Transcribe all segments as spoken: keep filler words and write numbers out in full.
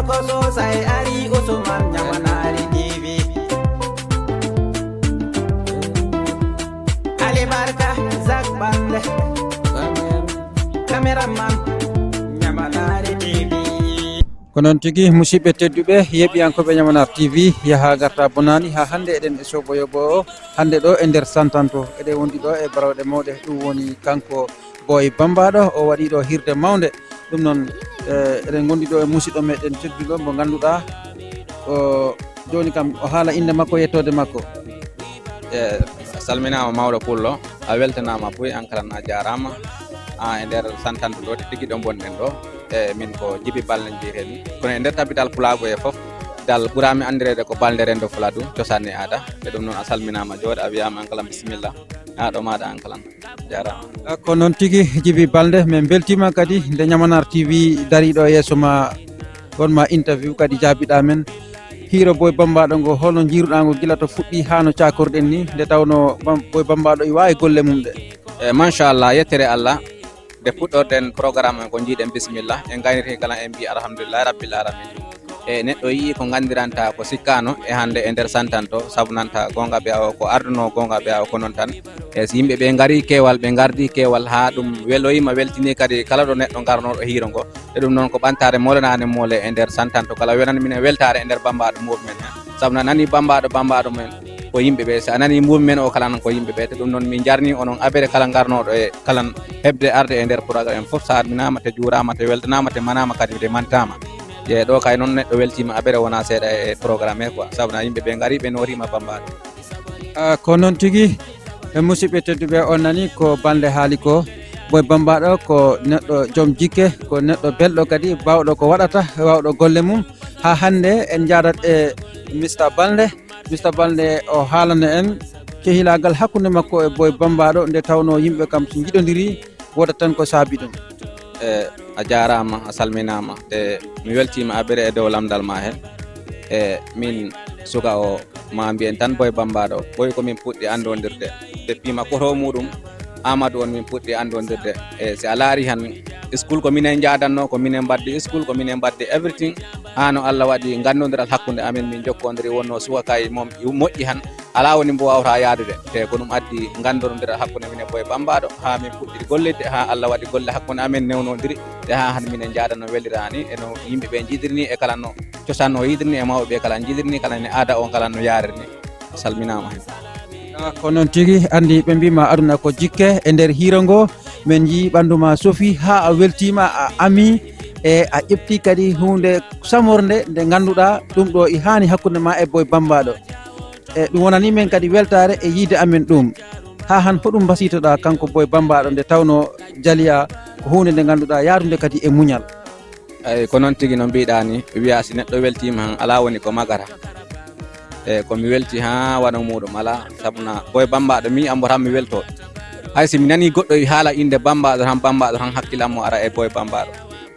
Ko Sosay ari Usman Ñamanaari T V. Ali Barka Zak Bande. Cameraman Ñamanaari T V. Ko noon tigi, musidɓe tedduɓe, yeeɓiyankooɓe Ñamanaar T V, yaha garta bonaani, haa hannde eɗen e soɓo yoɓo o, hannde ɗo e nder Santanto, eɗen wondi ɗo e barooɗe mawɗe, ɗum woni kanko Boy Bambaɗo, o waɗi ɗo hirde mawnde. Ɗum noon, eh, eɗen ngondi ɗo e musidɗo meɗen tedduɗo mo ngannduɗaa, o jooni kam o haala innde makko, yettoode makko. E, a salminaama mawɗo pullo, a weltanaama buy, an kala a jaaraama. A e nder Santanto ɗo, tigi ɗo mbonɗen ɗo. E, min ko Jibi Balde njiyeten. Kono e nder tabital pulaagu e fof, dal ɓuraami anndireede ko Balde Renndo Fuladu, cosaan e aada. E ɗum noon a salminaama jooɗa, a wiyaama an kala bisimilla. Haa ɗo maaɗa an kala. Jaaraama. Ah, ko noon tigi, Jibi Balde, min mbeltiima kadi nde Ñamanaar T V darii ɗo yeeso ma, won ma interview kadi jaabiɗaa men. Hiiro Boy Bambaɗo ngo, holno njiiruɗaa ngo gila to fuɗɗi haa no caakorɗen ni, nde tawnoo Bam-, Boy Bambaɗo iwa e golle mum ɗe? E, machallah, yettere Allah. Nde puɗɗorɗen programme o, ko njiiɗen bisimilla, en ngaynirki kala, en mbii alhamdulillahi rabbil alamin. E neɗɗo yii ko nganndiranta ko sikkaano e hannde e nder Santanto, sabu nanta goonga ɓe awo ko ardunoo goonga ɓe awo ko noon tan. E so yimɓe ɓe ngarii keewal, ɓe ngardii keewal haa ɗum weloyiima, weltinii kadi kala ɗo neɗɗo ngarnooɗo hiiro ngo. E ɗum noon ko ɓantaare moolanaande moole e nder Santanto kala, wenan minen weltaare e nder Bambaɗo movement he. Sabu na nani Bambaɗo, Bambaɗo men ko yimɓe ɓe. So a nani movement o kala ko yimɓe ɓe. Te ɗum noon min njarni onon abere kala ngarnooɗo e kala heɓde arde e nder programme fof, salminaama te juuraama te weltanaama te manaama kadi te mantaama. Ƴee ɗo kay noon neɗɗo weltiima abere wonaa seeɗa e programme he quoi. Sabu na yimɓe ɓe ngari ɓe nootiima Bambaɗo. Ah, ko noon tigi, e musidɓe tedduɓe, on nani ko Balde haali ko. Boy Bambaɗo ko neɗɗo joom jikke, ko neɗɗo belɗo kadi, baawɗo ko waɗata, waawɗo golle mum. Haa hannde en njaadat e Mister Balde. Mister Balde o haalana en cehilaagal hakkunde makko e Boy Bambaɗo, nde tawnoo yimɓe kam so njiɗondiri, woodat tan ko saabi ɗum. E, a jaaraama, a salminaama. E, mi weltiima abere e dow lamndal ma he. E, min suka o, ma mbiyen tan Boy Bambaɗo. Boy ko min puɗɗi anndondirde. Depuis ma koto muɗum, Amadou on min puɗɗi anndondirde. E, si a laari han, school ko minen njaadanno, ko minen mbaddi school, ko minen mbaddi everything. Haa no Allah waɗi nganndondiral hakkunde amen, min njokkondiri, wonno suka kay mom moƴƴi han. Alaa woni mbo waawata yaadude. Te ko ɗum addi nganndondiral hakkunde minen Boy Bambaɗo, haa min puɗɗiri gollidde, haa Allah waɗi golle hakkunde amen newnondiri. Te haa han minen njaadanno weliraani, e no yimɓe ɓe njiɗirni, e kala no cosaan o yiɗirni, e mawɓe ɓe kala njiɗirni, kala ne aada on kala no yaarirni. A salminaama hen. Ah, ko noon tigi, anndi ɓe mbiima aduna ko jikke. E nder hiiro ngo, min njii ɓanndu ma sofi haa a weltiima, a ami, e a ƴefti kadi huunde samorde nde ngannduɗaa ɗum ɗo i haani hakkunde ma e Boy Bambaɗo. E ɗum wonani men kadi weltaare e yiide amen ɗum. Haa han hoɗum mbasiytoɗaa kanko Boy Bambaɗo nde tawnoo jaliya ko huunde nde ngannduɗaa yaarunde kadi e muñal? Eyi, ko noon tigi no mbiɗaa ni, wiya si neɗɗo weltiima han, alaa woni ko magata. E ko mi welti haa wano muɗum alaa, sabu na Boy Bambaɗo mi ambo tan mi welto. Hay si mi nani goɗɗo e haala innde Bambaɗo tan, Bambaɗo tan hakkillam mo ara e Boy Bambaɗo.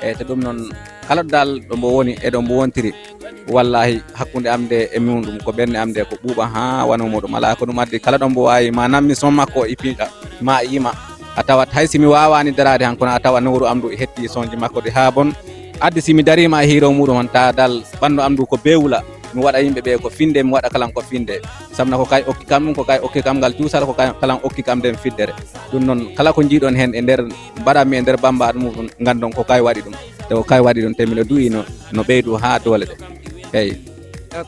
E te ɗum noon, kala dal ɗo mbo woni e ɗo mbo wontiri, wallahi hakkunde am nde e mum ɗum ko ɓernde am nde ko ɓuuɓa haa wano muɗum alaa. Ko ɗum addi kala ɗo mbo waawi ma nammi son makko e piiɗa ma e yima, a tawat hay si mi waawaani daraade han, kono a tawa nowru am ndu e hetti sonji makko ɗi haa bon. Addi si mi dariima e hiiro muɗum han, ta dal ɓanndu am ndu ko bewla, mi waɗa yimɓe ɓe ko finde, mi waɗa kalan ko finde. Sabu na ko kay okki kam ɗum, ko kay okki kam ngal cuusal, ko kay kalan okki kam nden fiddere. Ɗum noon, kala ko njiiɗon heen e nder, mbaɗanmi e nder Bambaɗo muɗum, nganndon ko kay waɗi ɗum. Te ko kay waɗi ɗum, te miɗo du'ii no, no ɓeydu haa doole ɗe. Eyi.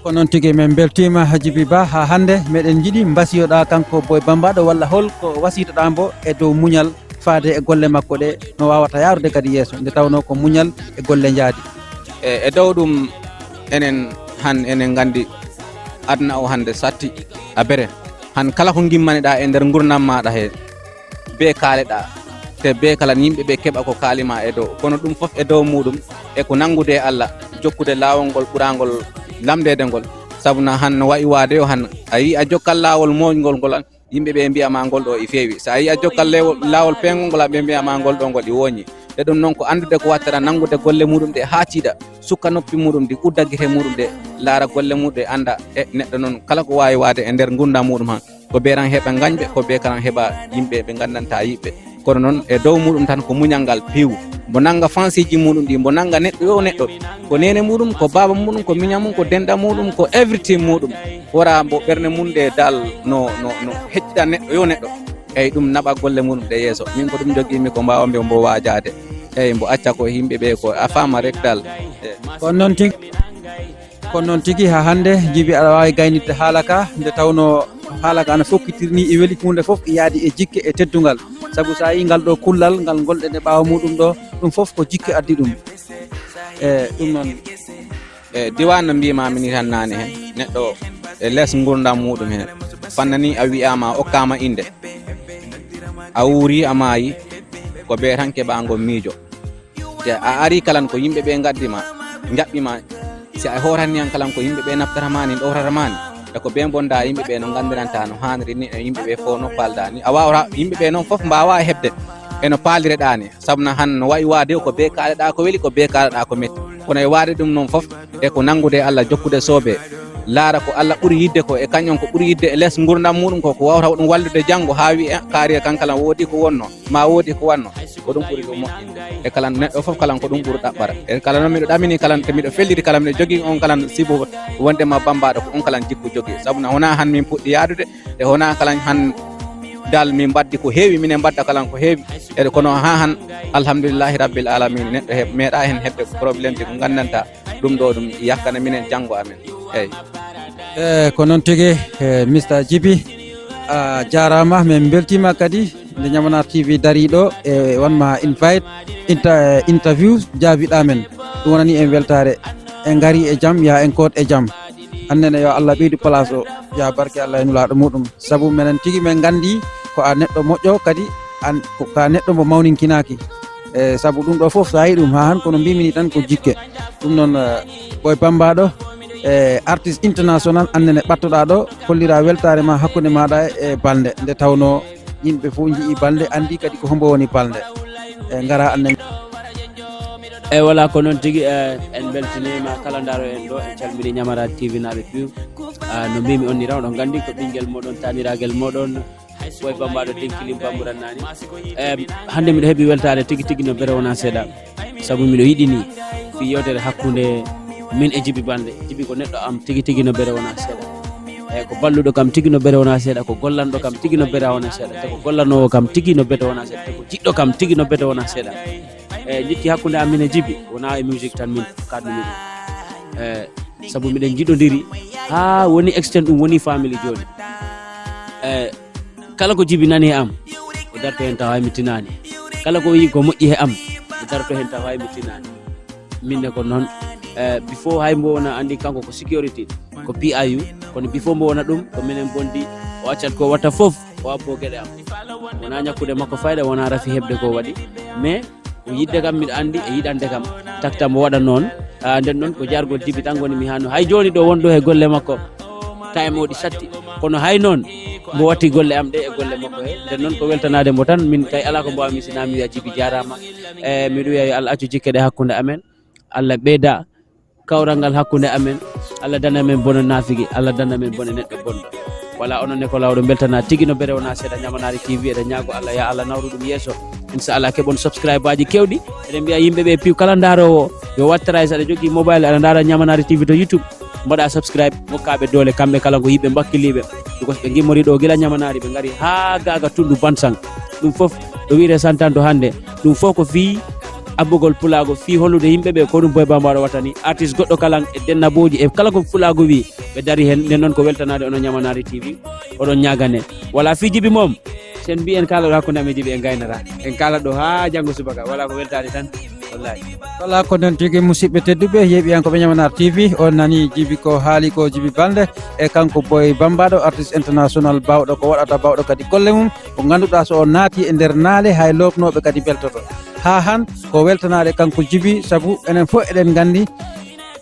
Ko noon tigi, min mbeltiima Jibi Ba. Haa hannde meɗen njiɗi mbasiyoɗaa kanko Boy Bambaɗo, walla hol ko wasiytoɗaa mbo e dow muñal faade e golle makko ɗe, no waawata yaarude kadi yeeso, nde tawnoo ko muñal e golle njaadi? E, e dow ɗum, enen han, enen nganndi aduna o hannde satti a bere. Han kala ko ngimmaniɗaa e nder ngurndan maaɗa he, be kaaleɗaa, te be kala yimɓe ɓe keɓa ko kaalima e dow. Kono ɗum fof e dow muɗum, e ko nanngude e Allah, jokkude laawol ngol ɓurangol lamndeede ngol. Sabu na han no wayi waade yo han, a yii a jokkat laawol moƴngol ngol, yimɓe ɓe mbiya ma ngol ɗo e feewi. So a yii a jokkat lewol, laawol peewngol ngol, ɓe mbiya ma ngol ɗo ngol e wooñi. Te ɗum noon ko anndude ko wattata, nanngude golle muɗum ɗe haa tiiɗa, sukka noppi muɗum ɗi, udda gite muɗum ɗe, laara golle muɗum ɗe, annda e neɗɗo noon kala ko waawi waade e nder ngurndan muɗum han. Ko be tan heɓa ngañɓe, ko be kalan heɓa yimɓe ɓe nganndantaa yiɓɓe. Kono noon e dow muɗum tan ko muñal ngal piiw. Mbo nannga fansiiji muɗum ɗi, mbo nannga neɗɗo yo neɗɗo. Ko neene muɗum, ko baaba muɗum, ko miña mum, ko denɗa muɗum, ko everything muɗum. Wora mbo ɓernde mum nde dal no, no, no hecciɗa neɗɗo yo neɗɗo. Eyyi, ɗum naɓa golle muɗum ɗe yeeso. Min ko ɗum jogiimi ko mbaawammi mbo waajaade. Eyyi, mbo acca ko yimɓe ɓe ko a faama rek dal. Eyyi. Kono noon tigi, kono noon tigi haa hannde Jibi aɗa waawi gaynitde haala ka, nde tawnoo haala ka ana fokkitirni e weli huunde fof e yaadi e jikke e teddungal. Sabu so a yii ngal ɗo kullal, ngal ngonɗen e ɓaawo muɗum ɗo, ɗum fof ko jikke addi ɗum. E ɗum noon. E diwan no mbiimaami ni tan naane heen, neɗɗo e les ngurndam muɗum heen. Fannani a wiyaama, a okkaama innde. A wuuri, a maayi, ko bee tan keɓaa ngol miijo. Te a ari kalan ko yimɓe ɓe ngaddi ma, njaɓɓi ma. Si a hootani han kalan ko yimɓe ɓe naftata ma ni, ɗowtata ma ni. E ko bee mbonda yimɓe ɓe no nganndiranta no haaniri ni, e yimɓe ɓe fof no palda ni. A waawata, yimɓe ɓe noon fof mbaawa heɓde e no paalireɗaa ni. Sabu na han no wayi waade ko bee kaaleɗaa ko weli, ko bee kaaleɗaa ko metti. Kono e waade ɗum noon fof, e ko nanngude e Allah, jokkude soobee. Laara ko Allah ɓuri yiɗde ko, e kañum ko ɓuri yiɗde e les ngurndam muɗum ko, ko waawata ɗum wallude janngo haa wiya, "Eh, kaari e kan kalan woodi ko wonno, ma woodi ko wanno." Ko ɗum ɓuri ɗum moƴƴinde. E kala neɗɗo fof, kala ko ɗum ɓuri ɗaɓɓata. E kala noon miɗo ɗamini kala, te miɗo felliti kala, miɗo jogii on kala sibu wonde ma bambaɗo ko on kala jikku jogii. Sabu na wona han min puɗɗi yaadude, e wona kala han dal min mbaddi ko heewi, minen mbadda kala ko heewi. E kono haa han, alhamdulillahi rabbil alamin, neɗɗo he-, meeɗa hen heɓde ko problème ji ko ngandanta ɗum ɗo ɗum yakkana minen janngo amen. Eyyi. E ko noon tigi, e, Mister Jibi, a jaaraama, min mbeltiima kadi nde Ñamanaar T V darii ɗo e wanma invite, inter-, interview jaabiɗaa men. Ɗum wonani en weltaare. En ngarii e jam, yaa en koot e jam. Annene yo Allah ɓeydu place o, yaa barke Allah e nulaaɗo muɗum. Sabu menen tigi men nganndi ko a neɗɗo moƴƴo, kadi an ko ka neɗɗo mo mawninkinaaki. E sabu ɗum ɗo fof so a yii ɗum haa han kono mbimi ni tan ko jikke. Ɗum noon, eh, Boy Bambaɗo, e artiste international, annene ɓattoɗaa ɗo, kollira weltaare ma hakkunde maaɗa e Balde. Nde tawnoo yimɓe fof njiyii Balde, anndi kadi ko hombo woni Balde. E ngara annen. Eyyi, wala ko noon tigi, eh, en mbeltiniima kala ndaaro en ɗo, en calmini Ñamanaar T V naaɓe piw. Ah, no mbimi on ni raw, oɗon nganndi ko ɓinngel moɗon, taaniragel moɗon, Boy Bambaɗo Denkilim Bamburan nani. Em, hannde miɗo heɓi weltaare tigi tigi no bere wona seeɗa. Sabu miɗo yiɗi ni fii yewtere hakkunde min e Jibi Balde. Jibi ko neɗɗo am tigi tigi no bere wona seeɗa. Eyyi, ko balluɗo kam tigi no bere wona seeɗa, ko gollanɗo kam tigi no bere wona seeɗa, te ko gollanoowo kam tigi no bere wona seeɗa, te ko jiɗɗo kam tigi no bere wona seeɗa. Eyyi, jikki hakkunde am min e Jibi, wona e musique tan min kaɗnumi ɗum. Eyyi, sabu miɗen njiɗodiri haa woni extent, ɗum woni family jooni. Eyyi, kala ko Jibi nani e am, o darto heen tawa hay mi tinaani. Kala ko o yii ko moƴƴi e am, o darto heen tawa hay mi tinaani. Min ne ko noon, eh, before hay mbo wona anndi kanko ko security, ko P I U, kono before mbo wona ɗum, ko minen bondi, o accat ko watta fof, o abbo geɗe am. Wona ñakkude makko fayda, wona rafi heɓde ko waɗi, mais ko yiɗde kam miɗo anndi e yiɗande kam, takta mbo waɗa noon. Ah, nden noon ko jargol Jibi tan ngoni mi hano. Hay jooni ɗo wonɗo he golle makko, time o ɗi satti, kono hay noon mbo watti golle am ɗe e golle makko he. Nden noon ko weltanaade mbo tan, min kay alaa ko mbaawmi sinaa mi wiya Jibi jaaraama. E miɗo wiya yo Allah accu jikke ɗe hakkunde amen, Allah ɓeyda kawral ngal hakkunde amen, Allah dana men bono naafigi, Allah dana men bone neɗɗo bonɗo. Wala onon ne ko lawɗo mbeltana tigi no bere wona seeɗa Ñamanaari T V, eɗen ñaago Allah ya Allah nawru ɗum yeeso. Inchallah keɓon subscribe aji kewɗi. Eɗen mbiya yimɓe ɓe piw kala ndaaroowo yo wattaraay so aɗa jogii mobile aɗa ndaara Ñamanaari T V to YouTube. Mbaɗa subscribe, ngokkaaɓe doole kamɓe kala ko yimɓe mbakkiliiɓe. Because ɓe ngimmori ɗo gila Ñamanaari ɓe ngari haa gaaga tunndu Bansang. Ɗum fof ɗo wiyetee Santanto hannde. Ɗum fof ko fii abbugol pulaagu fii hollude yimɓe ɓe ko ɗum Boy Bambaɗo wattani. Artiste goɗɗo kala e dennabooji e kala ko pulaagu wii ɓe dari heen. Nden noon ko weltanaade onon Ñamanaari T V. Oɗon ñaagane. Wala fii Jibi moom. Sen mbi en kaala ɗo hakkunde amen Jibi en gaynata. En kaala ɗo haa janngo subaka. Wala ko weltaade tan. Wallahi. Wala ko noon tigi musidɓe tedduɓe, yeeɓiyankooɓe Ñamanaar T V, on nani Jibi ko haali ko Jibi Balde. E kanko Boy Bambaɗo, artiste international baawɗo ko waɗata, baawɗo kadi golle mum. Ko ngannduɗaa so o naati e nder naale hay loopnooɓe kadi mbeltoto. Haa han ko weltanaade kanko Jibi sabu enen fof eɗen nganndi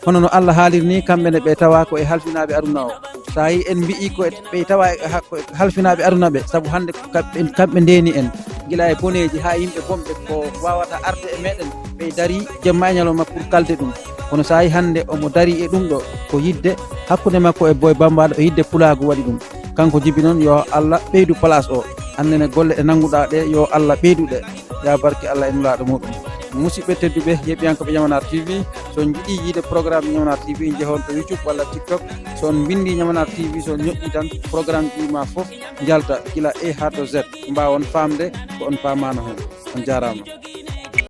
hono no Allah haaliri ni, kamɓe ne ɓe tawa ko e halfinaaɓe aduna o. So a yii en mbiyi ko e, ɓe tawa e ha-, ko e halfinaaɓe aduna ɓe, sabu hannde ko kamɓe, kamɓe ndeeni en. Gila e boneeji haa yimɓe bonɓe ko waawata arde e meɗen, ɓe darii jemma e ñalawma pour kalde ɗum. Kono so a yii hannde omo darii e ɗum ɗo, ko yiɗde hakkunde makko e Boy Bambaɗo, e yiɗde pulaagu waɗi ɗum. Kanko Jibi noon yo Allah ɓeydu place o. Annene golle ɗe nannguɗaa ɗe, yo Allah ɓeydu ɗe. Ya barke Allah e nulaaɗo muɗum. Musidɓe tedduɓe, yeɓiyankoɓe Yamanar T V, so on njiɗi yiide programme Yamanar T V, njehon to YouTube walla TikTok. So on mbindi Yamanar T V, so on ñoƴƴi tan, programme ji ma fof njalta, gila A haa to Z. Mbaawon faamde ko on paamaano heen. On jaaraama.